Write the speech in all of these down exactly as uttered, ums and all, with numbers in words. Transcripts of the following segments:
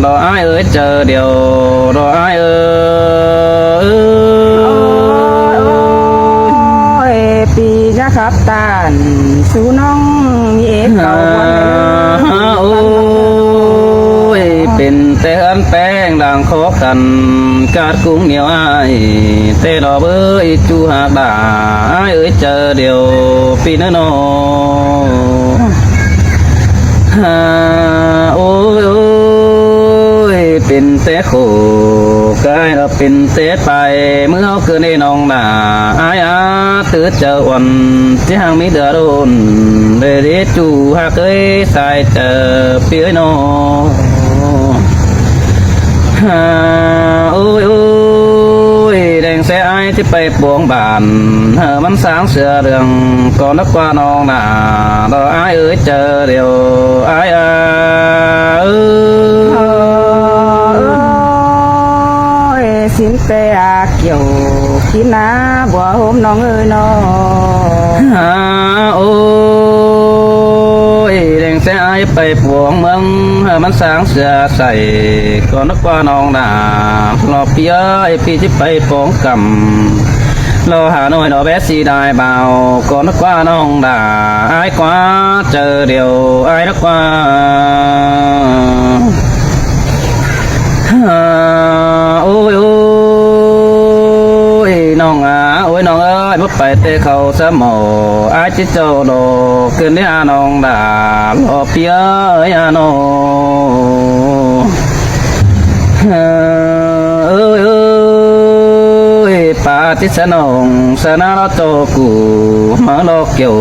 Lỏ ai ơi, chaư điêu lỏ ai ơi. Ôi, pi nhá khắp tản su nong mi ế cầu. Ôi, pên té ơn peng đang khó khăn, cát cũng nhiều ai, té lỏ bới chu hạc đà, ai ơi, chaư điêu pi nớ nô. Ôi, ôi, pên té khổ, cái lỏ pên té pay, ꞌmưa ꞌháu cứ ꞌnê nong đà, ai á, tứ chaư uôn, ꞌchí hăng mi đưa đôn, để đi chu hạc ơi, sai chaư pi ơi nô. Ôi, ôi, đeng ꞌsẹ ai ꞌchí pay pông bản, hảư ꞌmắn sáng sửa đường, ꞌcọ nắc ꞌquá nong đà, lỏ ai ơi, chaư điêu ai à. Ôi, sín té à, kiẻo kín ná bua hôm nong ơi nô. Ôi, đeng ꞌsẹ ai pay pông ꞌmướng, hảư ꞌmắn sáng sửa sảy, ꞌcọ nắc ꞌquá nong đà, lỏ pi ơi, pi ꞌchí pay pông cắm, lỏ Hà Nội lỏ bé si đài bảo, ꞌcọ nắc ꞌquá nong đà, ai ꞌquá, chaư điêu ai nắc ꞌquá. Ôi, ôi, nong à, ôi nong ơi, báu pay té khảu sa mổ, ai ꞌchí châu đô, ꞌcứn đi à nong đà, lỏ pi ơi à nô. Ôi, ôi, pá ꞌchí sa nong, sa ná lỏ tô củ, ꞌmá lỏ kiẻo,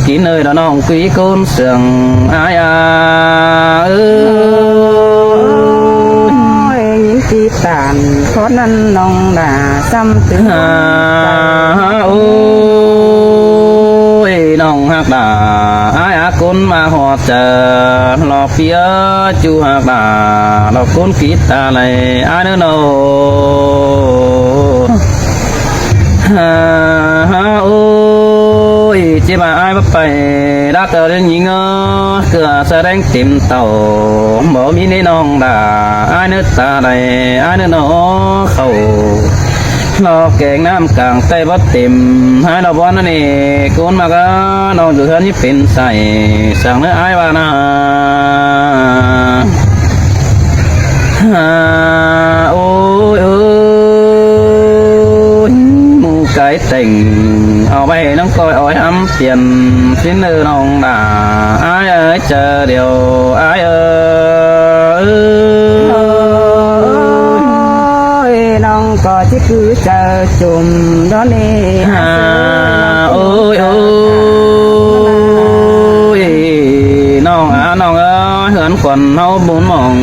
kín ơi lỏ nong quí ꞌcốn sương, ai à, ơi. Ôi, nhín ti tản, khót ꞌnặn nong đà, sắm tứ. Ôi, nong hạc đà, ai á ꞌcốn ꞌmá ꞌhọt chaư, lỏ pi ơi, chu hạc đà, lỏ ꞌcốn kít ta lay, ai nớ nô. Ôi, ꞌchí ꞌmá ai báu pay, đá tơ đen nhính ơ, ꞌcứ sa đen tim tảu, báu mi ꞌnê nong đà, ai nớ ta lay, ai nớ nô khảu. Lỏ keng ꞌnặm cang tay báu tim, ai lỏ bón ꞌnặn ꞌnị, ꞌcốn ꞌmá cá, nong dú ꞌhướn ꞌnị pên sảy, săng ꞌnớ ai ꞌva ꞌna. Ôi, ôi, ꞌmú cái tẻng, au ꞌvạy nong ꞌcoi ói hăm piên, sín ơ nong đà, ai ơi, chaư điêu ai ơi. Ôi, nong ꞌcọ ꞌchí cứ chaư chum đón ꞌnị. Ôi, ôi, nong à, nong ơi, ꞌhướn khuôn ꞌháu bún mỏng,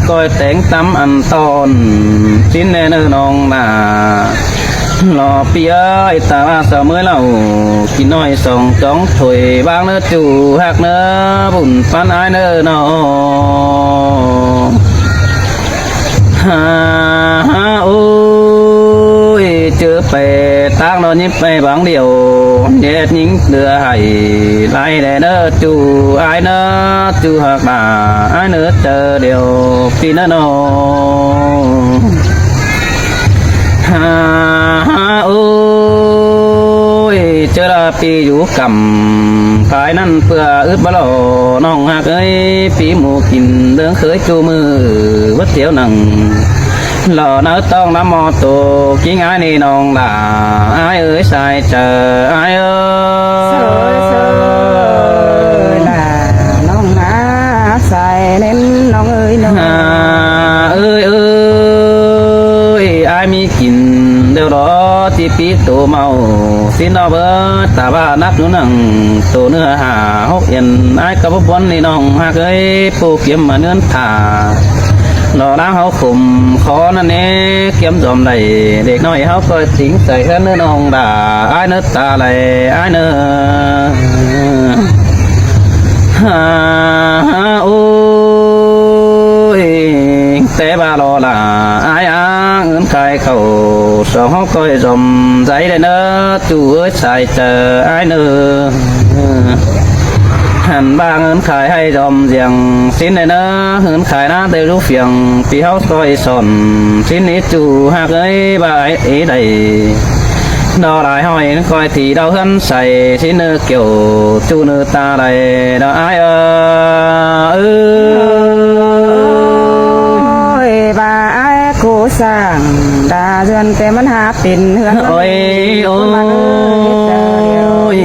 ꞌcoi téng tắm ăn ton, sín ꞌnê ꞌnớ nong đà. Lỏ pi ơi, ta ꞌva sa ꞌmới lảu, kin ꞌnọi song chóng thôi, bang ꞌnớ chu hạc ꞌnớ, bun ꞌpắn ai ꞌnớ nô. Ôi, ꞌchớ pay táng lỏ nhíp pay bang điêu, ꞌdệt nhính lưa hảy, lai đe ꞌnớ chu ai ꞌnớ, chu hạc đà ai ꞌnớ, chaư điêu pi ꞌnớ nô. Ôi, ꞌchớ đa pi dú cắm, pay ꞌnặn ꞌpưa ứt báu lỏ, nong hạc ơi, pi ꞌmú kin ꞌlướng khới chu ꞌmự, báu tiếu nẳng. Lỏ ꞌnớ ꞌtong ꞌnắm ꞌmo tô, kin ai ꞌnị nong đà, ai ơi, sai chaư ai ơi. Sai, sai, đà, nong ꞌná, sai ꞌnến nong ơi nô. Ơi ơi, ai ꞌmí kin điêu lỏ, ꞌchí pí tô mau, sín ꞌnọ báu, ta ꞌva nắc ꞌnú nẳng, tô ꞌnưa hả hốc yên, ai cá báu bón ꞌnị nong hạc ơi, ꞌpộ kiêm ꞌmá ꞌnướn thả. Lỏ ꞌnáng ꞌháu khủm khó ꞌnặn ꞌnế, kiêm dom đảy, đếc ꞌnọi ꞌháu ꞌcoi tỉng sai ꞌhướn ꞌnớ nong đà, ai ꞌnớ ta lay, ai ꞌnớ. Ôi, té ꞌva lỏ lả, ai ꞌnớ ꞌngớn khai khảu, song ꞌháu ꞌcoi dom dai đảy ꞌnớ, chu ơi, sai chaư ai ꞌnớ. Hẳn ꞌva ꞌngớn khai ꞌhạy dom diêng, ꞌsịn ꞌnị ꞌnớ ꞌngớn khai ꞌná ꞌtẹ dú phiêng, ꞌpi ꞌháu ꞌcoi son, ꞌsịn ꞌnị ꞌchu ꞌhặc ới ꞌva ải ế đảy. Đo lai ꞌhọi ꞌnớ ꞌcoi thì đau ꞌhướn sai, ꞌsịn ꞌnớ kiẻo ꞌchu ꞌnớ ta đảy, đo ải ơ. Ôi, ꞌva ải ꞌcọ sảng đa dươn ꞌtẹ ꞌmắn hák pên ꞌhướn. Ôi, ôi,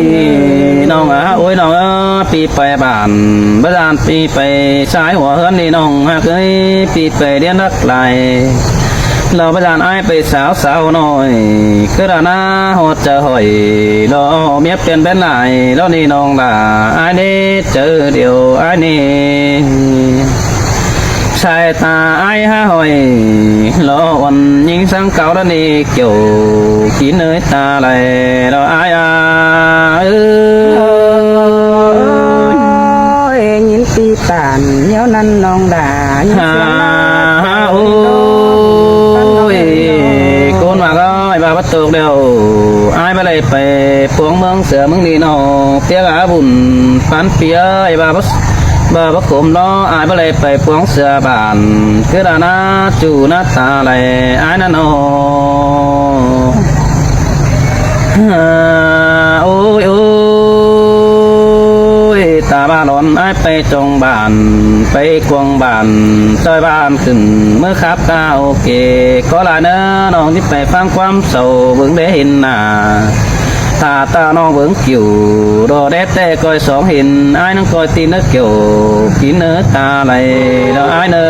ꞌnọng a, ôi ꞌnọng a, ꞌpi pay bản, báu dản ꞌpi pay sai hua ꞌhướn ꞌnị ꞌnọng ꞌhặc ới, ꞌpi pay điên đắc lai. Lo báu dản ải pay sáo sáo ꞌnọi, ꞌcứ đa ꞌná ꞌhọt chaư hỏi, lo miếp pên bén lai, lo ꞌnị ꞌnọng đa, ải ꞌnị chaư điêu, ải ꞌnị. Sai ta ải hák hỏi, lo uôn ꞌnhính sáng cáu đa ꞌnị kiẻo, kính ới ta đảy, lo ải a. Ôi, ꞌnhính ꞌpi tản, ꞌnéo ꞌnặn ꞌnọng đa, ꞌnhính ha, ꞌsướng ꞌnặn ha, ôi, ꞌcốn ꞌmặc ơi, ꞌva báu tốc điêu, ải báu đảy pay puông ꞌmướng sia ꞌmướng ꞌnị ꞌnọ, ꞌtiếc a bun pán ꞌpi ơi, ꞌva báu, ꞌva báu cốm lo, ải báu đảy pay puông sia bản, ꞌcứ đa ꞌná ꞌchu ꞌná ta đảy, ải ꞌnặn ꞌnọ. Ôi, ôi, ta ꞌva lón ải pay trong bản, pay cuông bản, ꞌchoi bản khửn, ꞌmứ khắp karaoke, ꞌcọ lai ꞌnớ ꞌnọng ꞌchí pay ꞌphắng ꞌquám sau, bớng đé hên nả. Ta ta ꞌnọng bớng kiu, đo đé ꞌtẹ ꞌcoi song hên, ải ꞌnặn ꞌcoi ꞌti ꞌnớ kiẻo, kính ới ta đảy, đo ải ꞌnớ.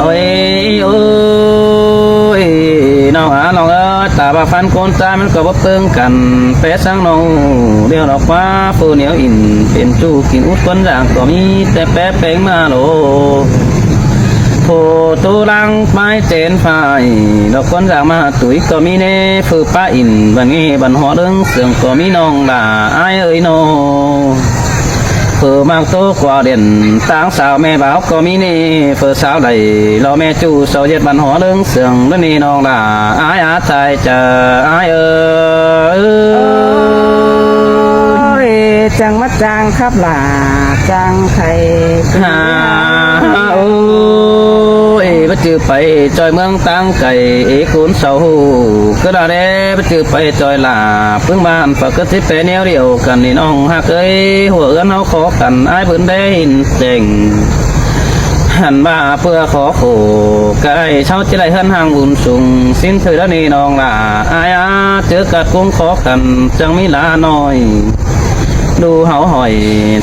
Ôi, ôi, ꞌnọng a, ꞌnọng ơi, ta ꞌva ꞌphắn ꞌcốn ꞌchái ꞌmắn ꞌcọ báu ꞌpứng căn, pé sáng ꞌnọng, điêu đo ꞌquá, phủ ꞌnéo in, pên ꞌchu kin út ꞌcốn dáng ꞌcọ ꞌmí, ꞌtẹ pé peng ꞌmá lo. Phủ ꞌtố ꞌláng ꞌpái chén phải, đo ꞌcốn dáng ꞌmá tủi ꞌcọ ꞌmí ꞌnê, phủ ꞌpá in, bản ꞌnge bản hó ꞌlớng sương ꞌcọ ꞌmí ꞌnọng đa, ải ơi ꞌnọ. Phủ ꞌmặc ꞌtố ꞌquá điên, ꞌtáng sáo ꞌme báo ꞌcọ ꞌmí ꞌnê, phủ sáo đảy, lo ꞌme ꞌchu sau ꞌdệt bản hó ꞌlớng sương, ꞌlớng ꞌnị ꞌnọng đa, ải a sai chaư, ải ơ. Ôi, chắng ꞌmá chắng khắp lả, chắng khay. Ha, ôi, báu ꞌchư pay ꞌchoi ꞌmướng ꞌtáng cay, ê ꞌcốn sau hủ, ꞌcứ đa đé, báu ꞌchư pay ꞌchoi lả, ꞌpứng bản pha ꞌcứ ꞌchí pé ꞌnéo điêu căn ꞌnị ꞌnọng ꞌhặc ới, hua ứn ꞌháu khó khăn, ải bớng đé hên chẻng. Hẳn ꞌva ꞌpưa khó khổ, ꞌcọ ải ꞌháu ꞌchí đảy ꞌhướn ꞌháng bun sung, ꞌsịn thôi đa ꞌnị ꞌnọng đa, ải a, ꞌchớ ꞌcặt ꞌcốn khó khăn, chắng ꞌmí ꞌlạ ꞌnọi. Đu ꞌháu hỏi,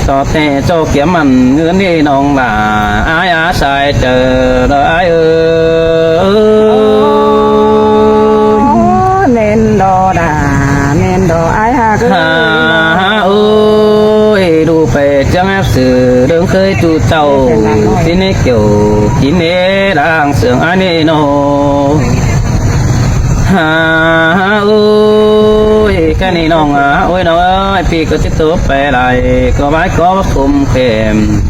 ꞌto ꞌtẹ ꞌchọ kiêm mẳn ꞌngớn ꞌnị ꞌnọng đa, ải a sai chaư, đo ải ơ. Ơ, ꞌmen đo đa, ꞌmen đo ải ꞌhặc ới. Ha, ha, ôi, đu pay chắng ép sư, ꞌlớng ꞌkhới ꞌchu chảu, ꞌsịn ꞌnê kiẻo, kính ới đang sương ải ꞌnị ꞌnọ. Ha, ha, ôi, ꞌkhạy ꞌnị ꞌnọng a, ôi ꞌnọng ơi, ꞌpi ꞌcọ ꞌchí ꞌtố pay lai, ꞌcọ bái ꞌcọ báu khôm khẻm.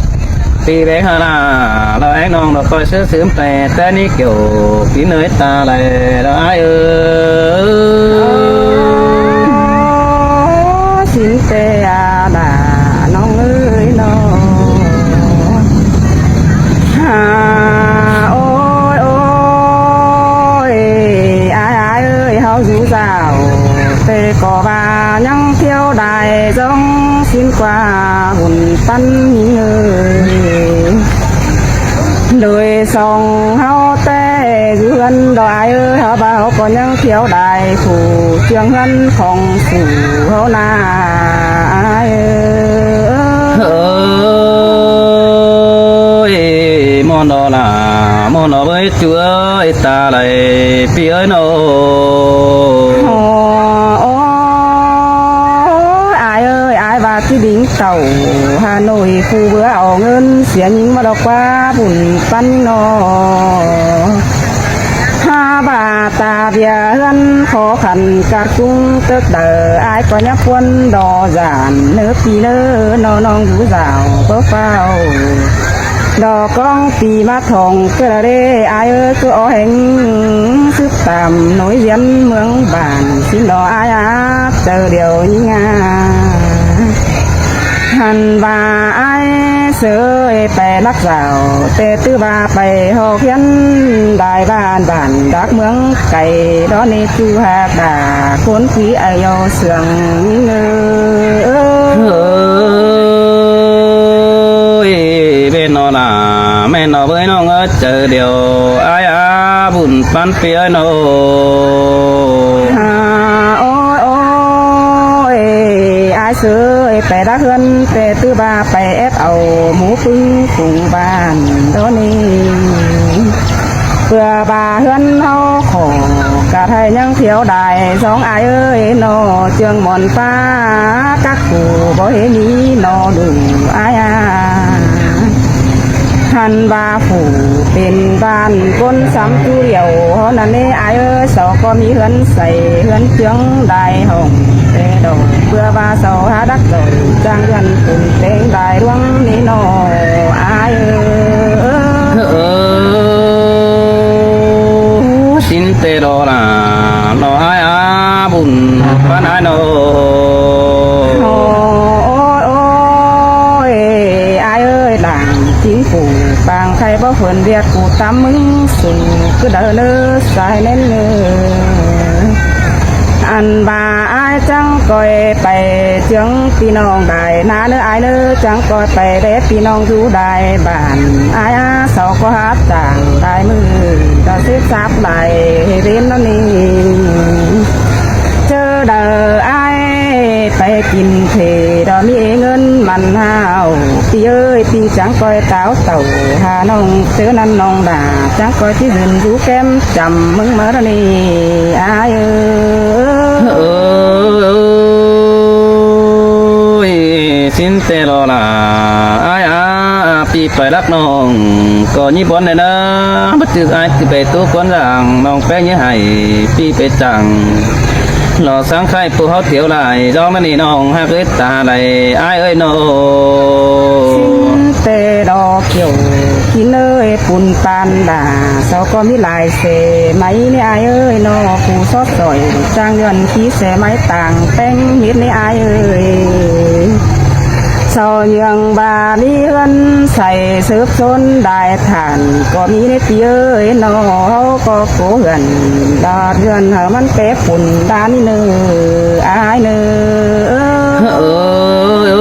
ꞌPi béng ha la, lo ꞌéng ꞌnọng lo ꞌcoi ꞌsứ sứm pay, ꞌtẹ ꞌnị kiẻo, kính ới ta đảy, lo ải ơ. Ơ, ꞌsịn ꞌtẹ a đa, ꞌnọng ơi ꞌnọ. Ha, ôi, ôi, ải, ải ơi, ꞌháu dú dảo, ꞌtẹ ꞌcọ ꞌva ꞌnhắng thiếu đai dong ꞌsịn ꞌquá bun ꞌpắn ꞌnhính ơi. Đuổi song ꞌháu ꞌtẹ dú ꞌhướn đo ải ơi, ꞌháu ꞌva ꞌháu ꞌcọ ꞌnhắng thiếu đai phủ ꞌchương ꞌhướn khong phủ ꞌháu ꞌna ải ơi. Ôi, ꞌmôn đó là, ꞌmôn đó với chú ơi, ta đảy ꞌpi ơi ꞌnọ. Ôi, ải ơi, ải ꞌva ꞌchí đính tàu Hà Nội phủ bứa au ꞌngớn sia ꞌnhính ꞌmá đo ꞌquá bun ꞌpắn ꞌnọ. Ha ꞌva ta ꞌviạk ꞌhướn khó khăn ꞌcặt ꞌcúng tớc đaư, ải ꞌcọ ꞌnhá ꞌpuốn đo dản ꞌnớ ꞌpi ꞌnớ ꞌnọng ꞌnọng dú dảo báu ꞌphạo. Đo ꞌcóng ꞌpi ꞌmá thong ꞌcứ đa đê, ải ơi, ꞌcứ ók ꞌhéng sứp tam nối diễn ꞌmướng bản. Sính lo ai ác chaư điêu ꞌnhính a. Hăn ꞌva ai ꞌsớ ꞌpay lắc dảo, té ꞌtứ ꞌva ꞌpay ꞌhọt hiến đai bản bản đắc ꞌmướng cay, đó ꞌnị ꞌchu hák đả ꞌcốn phi ai au sương ꞌnhính ơ. Ơi, ꞌmen ꞌnọ lả, ꞌmen ꞌnọ ꞌvới ꞌnọng ới, chaư điêu ai a bun ꞌpắn phi ới ꞌnọ. Ha, ôi, ôi, ai ꞌsớ ꞌpay đắc ꞌhướn, té ꞌtứ ꞌva ꞌpay ép au mú ꞌpứng phung bản đó ꞌnị. ꞌPưa ꞌva ꞌhướn ꞌháu khổ, ꞌcọ ꞌhại ꞌnhắng thiêu đai, dong ai ới ꞌnọ, ꞌchương mòn ꞌpá cắp phủ báu ꞌhế ꞌmí ꞌnọ ꞌlụk ai a. Hăn ꞌva phủ pên bản ꞌcốn sắm ꞌchu điêu ꞌnặn ꞌnị ai ới, sau ꞌcọ ꞌmí ꞌhướn say ꞌhướn ꞌchương đai hỏng té đo. ꞌPưa ꞌva sau hák đắc doi, chắng ꞌhướn phun têng đai ꞌluống ꞌnị ꞌnọ ai ới. Ơ, sính té lo lả, lo ai a bun ꞌpắn ai ꞌnọ. Ôi, ôi, ai ới, lăng chính phủ pang khay báu phun ꞌviạk ꞌcú tắm ꞌmứng sung ꞌcứ đaư ꞌnớ sai ꞌnén ꞌnớ. Ăn ꞌva ai chắng ꞌcoi pay ꞌchương ꞌpi ꞌnọng đai ꞌnớ ai ꞌnớ, chắng ꞌcoi pay đé ꞌpi ꞌnọng dú đai bản ai a, sau ꞌcọ hák chắng đai ꞌmự, đa sếp sáp đai ꞌhế ꞌvến ꞌnặn ꞌnị. ꞌChớ đaư ai pay kin ꞌtẹ, đa ꞌmí ꞌngớn mẳn ꞌhao, ꞌpi ơi, ꞌpi chắng ꞌcoi táo tảu ha ꞌnọng, ꞌchớ ꞌnặn ꞌnọng đa chắng ꞌcoi ꞌchí dưn dú kém chăm ꞌmứng ꞌmá ꞌnị ai ới. Ơi, sính té lo lả, ai a, ꞌpi pay lắc ꞌnọng ꞌcọ ꞌnhí bón đảy ꞌnớ, báu chứ ai ꞌchí pay ꞌtố ꞌcốn dang ꞌnọng ꞌpéng ꞌnhá hảy, ꞌpi pay chắng lo sáng khay ꞌpưa ꞌháu thiêu lai dong ꞌnặn ꞌnị ꞌnọng hák ới ta lai ai ới ꞌnọ. Sính té lo kiẻo kin ới, pun pan đa sau ꞌcọ ꞌmí lai xe máy ꞌnị ai ới ꞌnọ, phủ sót sỏi chắng ꞌngớn ꞌchí xe máy tang ꞌpéng mết ꞌnị ai ới. Sau ꞌnhắng ꞌva ꞌmí ꞌhướn say sớp ꞌsốn đai than ꞌcọ ꞌmí ꞌnị ꞌpi ơi ꞌnọ, ꞌcọ ꞌcố ꞌhướn đa ꞌhướn hảư ꞌmắn pé pun đa ꞌnị ꞌnớ ai ꞌnớ. Ơi,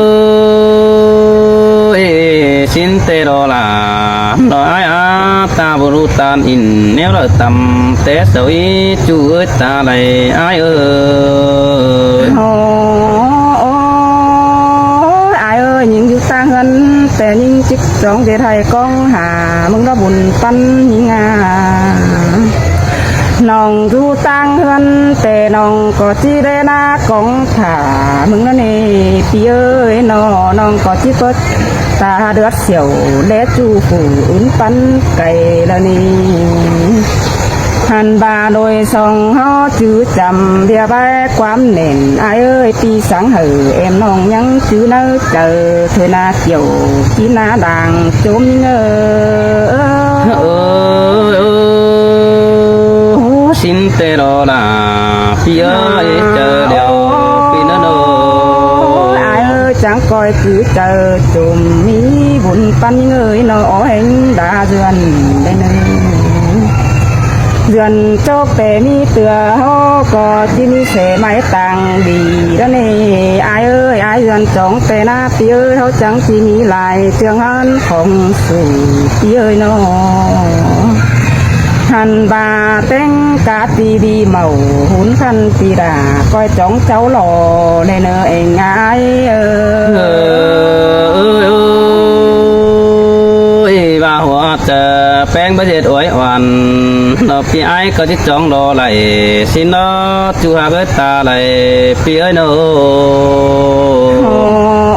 ơi, sính té lo lả, lo ai a, ta báu ꞌlụk tan in ꞌnéo đaư tăm té sau ꞌchí ꞌchu ới ta lai ai ới. Ơ, ơ, ai ới, ꞌnhính dú ꞌtáng ꞌhướn, té ꞌnhính ꞌchí chóng ꞌdệt hảư ꞌcóng ha ꞌmứng ꞌnọ bun ꞌpắn ꞌnhính a. ꞌNọng dú ꞌtáng ꞌhướn, té ꞌnọng ꞌcọ ꞌchí đé ꞌná ꞌcóng thả ꞌmứng ꞌnặn ꞌnị, ꞌpi ơi ꞌnọ, ꞌnọng ꞌcọ ꞌchí pớt ta đớt siẻo đé ꞌchu phủ ứn ꞌpắn cay ꞌlạ ꞌnị. Hăn ꞌva đôi song ꞌháu chứ chăm ꞌviạk bái ꞌquám nẻn ai ới, ꞌpi sáng hảư em ꞌnọng ꞌnhắng chứ ꞌnớ chaư, thôi ꞌna kiẻo kin ꞌna đang chốm ꞌnhính ơ. Ơ, ơ, sính té lo lả, ꞌpi ơi, chaư điêu ꞌpi ꞌnớ ꞌnớ. Ai ới, chắng ꞌcoi cứ chaư chốm ꞌmí bun ꞌpắn ꞌnhính ơi ꞌnọ, ók ꞌhéng đa dươn đảy ꞌnớ. Dươn chốc té ꞌmí ꞌtưa ꞌháu ꞌcọ ꞌchí ꞌmí xe máy tang đi ꞌnặn ꞌnị ai ới, ai dươn chóng té ꞌna ꞌpi ơi, ꞌháu chắng ꞌchí ꞌmí lai ꞌchương ꞌhướn khong sủ ꞌpi ơi ꞌnọ. Hăn ꞌva ꞌtếng cá ti đi mảu hún khăn ti đả ꞌcoi chóng cháu lo ꞌnị ꞌnớ ꞌnhính ai ới. Ơi, ơi, ơi, ꞌva hua chaư ꞌpéng báu ꞌdệt uối uan, ꞌnọ ꞌpi ai ꞌcọ ꞌchí chóng lo lai, sính ꞌnọ ꞌchu hák ới ta lai, ꞌpi ơi ꞌnọ.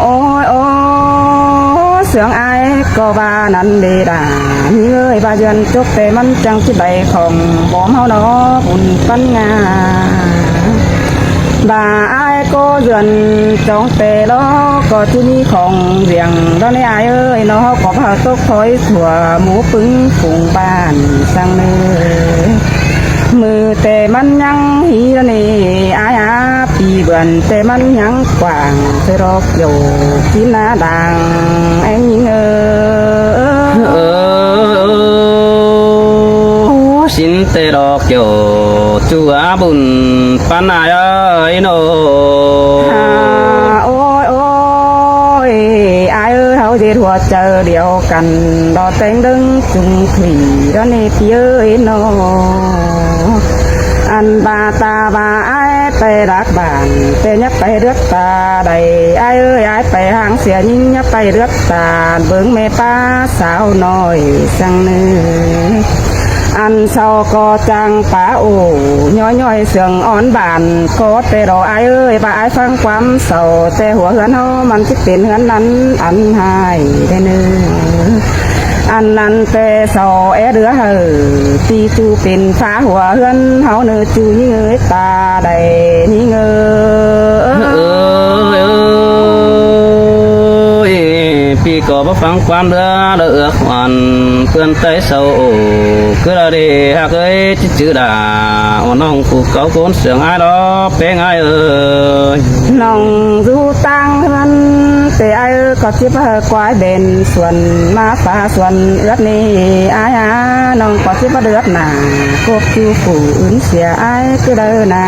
Ôi, ôi, sương ai ꞌcọ ꞌva ꞌnặn đi đa, ꞌnhính ơi, ꞌva dươn chốc té ꞌmắn chắng ꞌchí đảy khong bom ꞌháu ꞌnọ bun ꞌpắn ꞌnhá. ꞌVa ai ꞌcọ dươn chóng té lo ꞌcọ ꞌchí ꞌmí khong ꞌdiếng ꞌnặn ꞌnị ai ới ꞌnọ, ꞌcọ ꞌva tốc thói sua mú ꞌpứng phung bản săng ꞌnớ. ꞌMự té ꞌmắn ꞌnhắng hí ꞌnặn ꞌnị ai ꞌTẹ ꞌmắn ꞌnhắng quảng ꞌtẹ ꞌlọ kiẻo kin ná đang ꞌéng ꞌnhính ơ. Ơ, sín ꞌtẹ ꞌlọ kiẻo ꞌchu a bun ꞌpắn ai ơi ꞌnớ. Hả, ôi, ôi, ai ơi, ꞌháu ꞌdệt hua chaư điêu căn, ꞌlọ ꞌtếng ꞌlớng chung thủy ꞌlọ ꞌnị ꞌpi ơi ꞌnớ. Ăn ꞌva ta ꞌva ai ꞌpay đắc bản, ꞌtẹ ꞌnhá ꞌpay ꞌlượt ta đảy, ai ơi, ai ꞌpay háng sia ꞌnhính ꞌnhá ꞌpay ꞌlượt ta, bớng ꞌme ꞌpa sáo ꞌnọi săng ꞌnớ. Ăn sau ꞌcọ chắng ꞌpá ổ, ꞌnhói ꞌnhói sương ón bản ꞌcọ ꞌtẹ ꞌlọ ai ơi, ꞌva ai ꞌphắng ꞌquám sau ꞌtẹ hua ꞌhướn ꞌháu ꞌmắn ꞌchí pên ꞌhướn ꞌnặn ăn ꞌhại ꞌtẹ ꞌnớ. Ăn ꞌnặn ꞌtẹ sau é đứa hảư ꞌti ꞌchu pên phá hua ꞌhướn ꞌháu ꞌnớ ꞌchu ꞌnhính ơi, ta đảy ꞌnhính ơi. Ơ, ơ, ơ, pi ꞌcọ báu ꞌphắng ꞌquám đứa đa ước hoàn ꞌpươn ꞌTáy sau ổ, cứ đa đi hák ơi ꞌchí chứ đa, ổ ꞌnọng phủ cáu ꞌcốn sương ai ꞌlọ ꞌpéng ai ơi. ꞌNọng dú ꞌtáng ꞌhướn ꞌtẹ ai ꞌcọ ꞌchí báu quái đen suôn ꞌmá phá suôn ứt ꞌnị ai ha, ꞌnọng ꞌcọ ꞌchí báu ứt nả, cốc ꞌchu phủ ứn sia ai cứ đaư nả.